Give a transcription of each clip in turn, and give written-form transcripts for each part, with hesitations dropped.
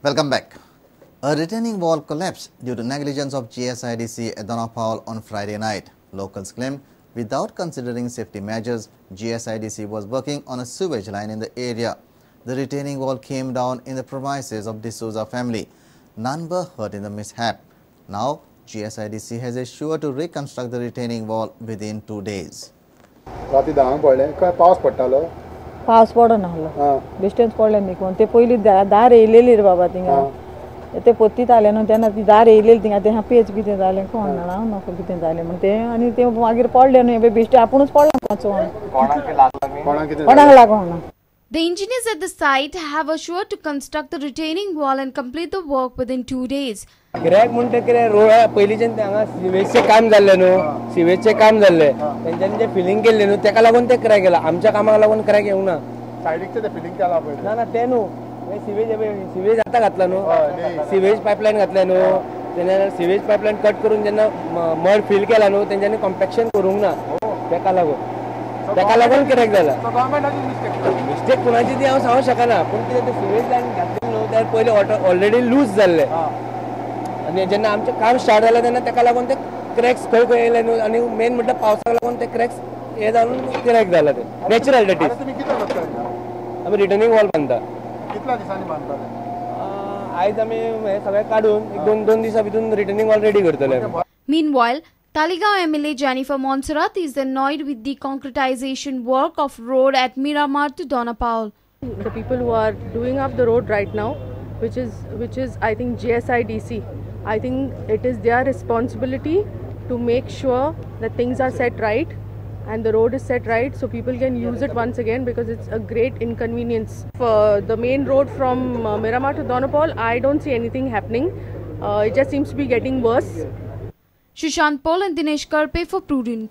Welcome back. A retaining wall collapsed due to negligence of GSIDC at Dona Paula on Friday night. Locals claimed without considering safety measures, GSIDC was working on a sewage line in the area. The retaining wall came down in the premises of D'Souza family. None were hurt in the mishap. Now, GSIDC has assured to reconstruct the retaining wall within 2 days. राती 10 पडले काय पावस पडटालो? पावस पडनासलो, बेश्टेच पडले न्ही कोण ते पयलीं दार येयलेली रे बाबा थिंगा, ते पोत्तीत आले न्हू तेन्ना ती दार येयलेली थिंगा, ते पेच कितें जालें कोण जाणा नको कितें जालें म्हण तें आनी तें मागीर पडलें न्हू बेश्टें आपुणूच पडलें कोण कोणाक लागोना. The engineers at the site have assured to construct the retaining wall and complete the work within 2 days. गिरायक म्हणटा कितें रोड पयलींच्यान हांगा सिवेजचें काम जाल्लें न्हू, सिवेजचें काम जाल्लें तेंच्यांनी जें फिलींग केल्लें न्हू तेका लागून तें क्रॅक येयला, आमच्या कामाक लागून क्रॅक येवंक ना. सायडीकचें तें फिलींग केलां पळय. ना ना तें न्हू, सिवेज सिवेज आतां घातला न्हू, सिवेज पायपलायन घातलें न्हू, तेन्ना सिवेज पायपलायन कट करून जेन्ना मड फील केला न्हू तेंच्यांनी कॉम्पॅक्शन करूंक ना, तेका लागून तेका लागून क्रॅक जाला. मिस्टेक कोणाची ती हांव सांगूंक शकना, पूण कितें तें सिवेज लायन घातली न्हू त्या पयलीं ऑलरेडी लूज जाल्लें आनी जेन्ना आमचें काम स्टार्ट जालें तेन्ना तेका लागून ते क्रॅक्स खंय खंय येयले न्हू, आनी मेन म्हटल्यार पावसाक लागून ते क्रॅक्स हे जावन क्रॅक जाला ते नॅचरल that is. आमी रिटर्निंग वॉल बांदता. कितल्या दिसांनी बांदता? आयज आमी हें सगळें काडून एक दोन दिसां भितून रिटर्निंग वॉल रेडी करतले. Meanwhile, Taleigao MLA Jennifer Monserrate is annoyed with the concretization work of road at Miramar to Dona Paula. The people who are doing up the road right now, which is I think GSIDC, I think it is their responsibility to make sure that things are set right and the road is set right so people can use it once again, because it's a great inconvenience. For the main road from Miramar to Dona Paula, I don't see anything happening. It just seems to be getting worse. Sushant Paul and Dinesh Karpe for Prudent.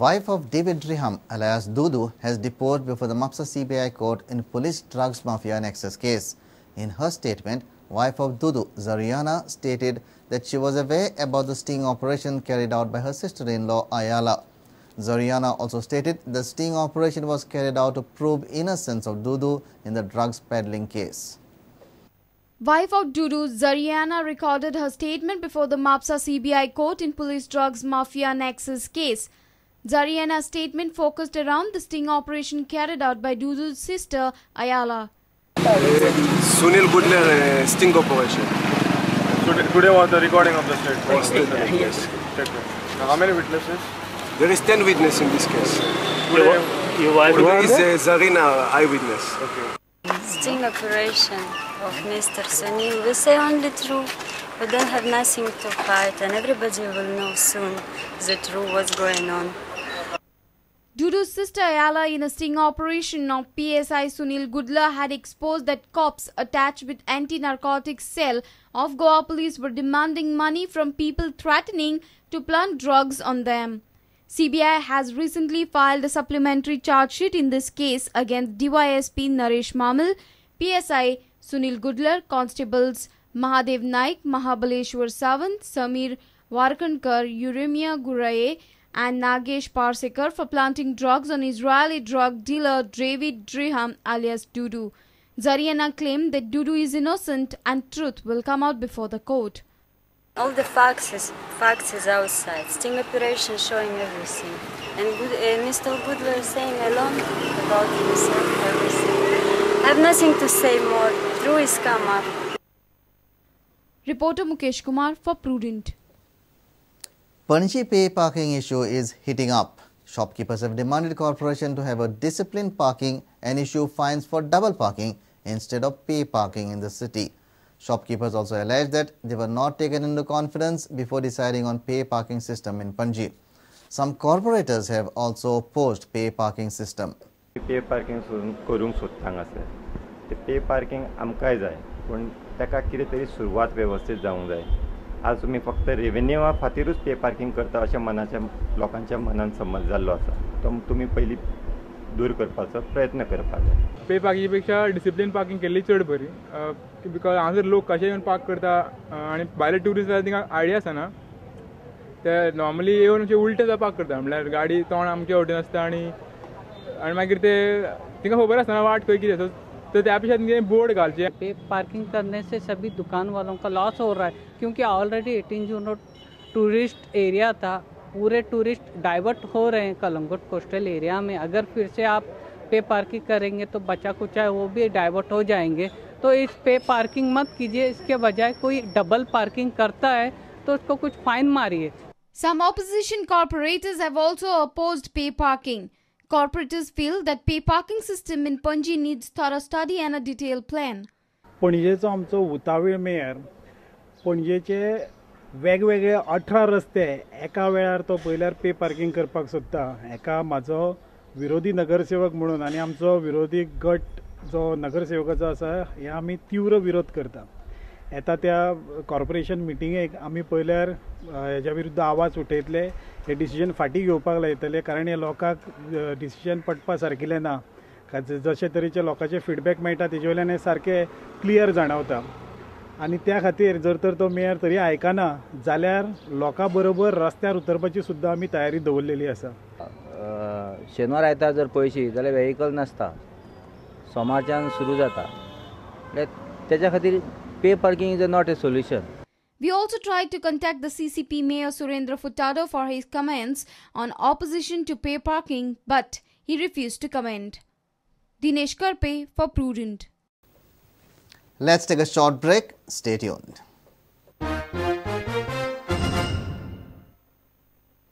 Wife of David Driham alias Dudu has deposed before the Mapsa CBI court in police drugs mafia nexus case. In her statement, wife of Dudu, Zariana, stated that she was aware about the sting operation carried out by her sister-in-law Ayala. Zariana also stated the sting operation was carried out to prove innocence of Dudu in the drugs peddling case. Wife of Dudu, Zariana, recorded her statement before the Mapsa CBI court in police drugs mafia nexus case. Zariana's statement focused around the sting operation carried out by Dudu's sister Ayala. Sunil Gudler sting operation. Today was the recording of the statement. Statement, yes. Statement. Now, how many witnesses? There is 10 witnesses in this case. Today is Zarina eyewitness. Okay. Sting operation of Mr. Sunil. We say only truth. We don't have nothing to hide, and everybody will know soon the truth, what's going on. Dudu's sister Ayala, in a sting operation of PSI Sunil Gudla, had exposed that cops attached with anti-narcotics cell of Goa police were demanding money from people threatening to plant drugs on them. CBI has recently filed a supplementary charge sheet in this case against DYSP Naresh Mamal, PSI Sunil Gudlar, Constables Mahadev Naik, Mahabaleshwar Sawant, Samir Warkankar, Uremia Guraye and Nagesh Parsekar for planting drugs on Israeli drug dealer David Driham alias Dudu. Zariana claimed that Dudu is innocent and truth will come out before the court. All the facts is outside. Sting operation showing everything. And Mr. Gudler saying alone about himself, everything. I have nothing to say more. Truth is come up. Reporter Mukesh Kumar for Prudent. Panaji pay parking issue is heating up. Shopkeepers have demanded corporation to have a disciplined parking and issue fines for double parking instead of pay parking in the city. Shopkeepers also alleged that they were not taken into confidence before deciding on pay parking system in Panaji. Some corporators have also opposed pay parking system. Pay parking करूंक सोदता हांगासर ते pay parking आमकांय जाय, पूण ताका कितें तरी सुरवात वेवस्थीत जावंक जाय. आज तुमी फक्त रेवेन्यूआ खातीरूच पे पार्किंग करता अशें मनाच्या लोकांच्या मनान समज जाल्लो आसा, तो तुमी पयलीं दूर करपाचो प्रयत्न करपाक जाय. पे पार्किंग पेक्षा डिसिप्लीन पार्किंग केल्ली चड बरी, because हांगासर लोक कशे येवन पार्क करता आनी भायले ट्युरिस्ट जाल्यार तांकां आयडिया आसना, ते नॉर्मली येवन अशे उलटे पार्क करता, म्हणल्यार गाडी तोंड आमचे वटेन आसता आनी आनी मागीर ते तांकां खबर आसना वाट खंय कितें. सो तर त्या पेक्षा तेंगे बोर्ड घालचे. पे पार्किंग करने से सभी दुकान वालों का लॉस हो रहा है, क्योंकि ऑलरेडी 18 जून टूरिस्ट एरिया था, पूरे टूरिस्ट डाइवर्ट हो रहे हैं कलंगुट कोस्टल एरिया में. अगर फिर से आप पे पार्किंग करेंगे तो बचा कुचा है वो भी डाइवर्ट हो जाएंगे. तो इस पे पार्किंग मत कीजिए, इसके बजाय कोई डबल पार्किंग करता है तो उसको कुछ फाइन मारिए. Some opposition corporators have also opposed pay parking. Corporators feel that pay parking system in Panaji needs thorough study and a detailed plan. पणजेचो आमचो उतावीळ मेयर पणजेचे वेगवेगळे 18 रस्ते एका वेळार तो पयल्यार पे पार्किंग करपाक सोदता. एका म्हाजो विरोधी नगरसेवक म्हणून आनी आमचो विरोधी गट जो नगरसेवकाचो आसा हे आमी तीव्र विरोध करता. येता त्या कॉर्पोरेशन मिटिंगेक आमी पयल्यार हेज्या विरुद्ध आवाज उठयतले, हे डिसिजन फाटीं घेवपाक लायतले, कारण हे लोकांक डिसिजन पटपा सारकिलें ना. जशे तरेचे लोकांचे फिडबॅक मेळटा तेजे वयल्यान हें सारकें क्लियर जाणवता. आनी त्या खातीर जर तर तो मेयर तरी आयकना जाल्यार लोकां बरोबर रस्त्यार उतरपाची सुद्दां आमी तयारी दवरलेली आसा. शेनवार आयतार जर पळयशी जाल्यार वेहिकल नासता, सोमारच्यान सुरू जाता. तेच्या खातीर pay parking is not a solution. We also tried to contact the CCP Mayor Surendra Furtado for his comments on opposition to pay parking, but he refused to comment. Dinesh Karpe for Prudent. Let's take a short break. Stay tuned.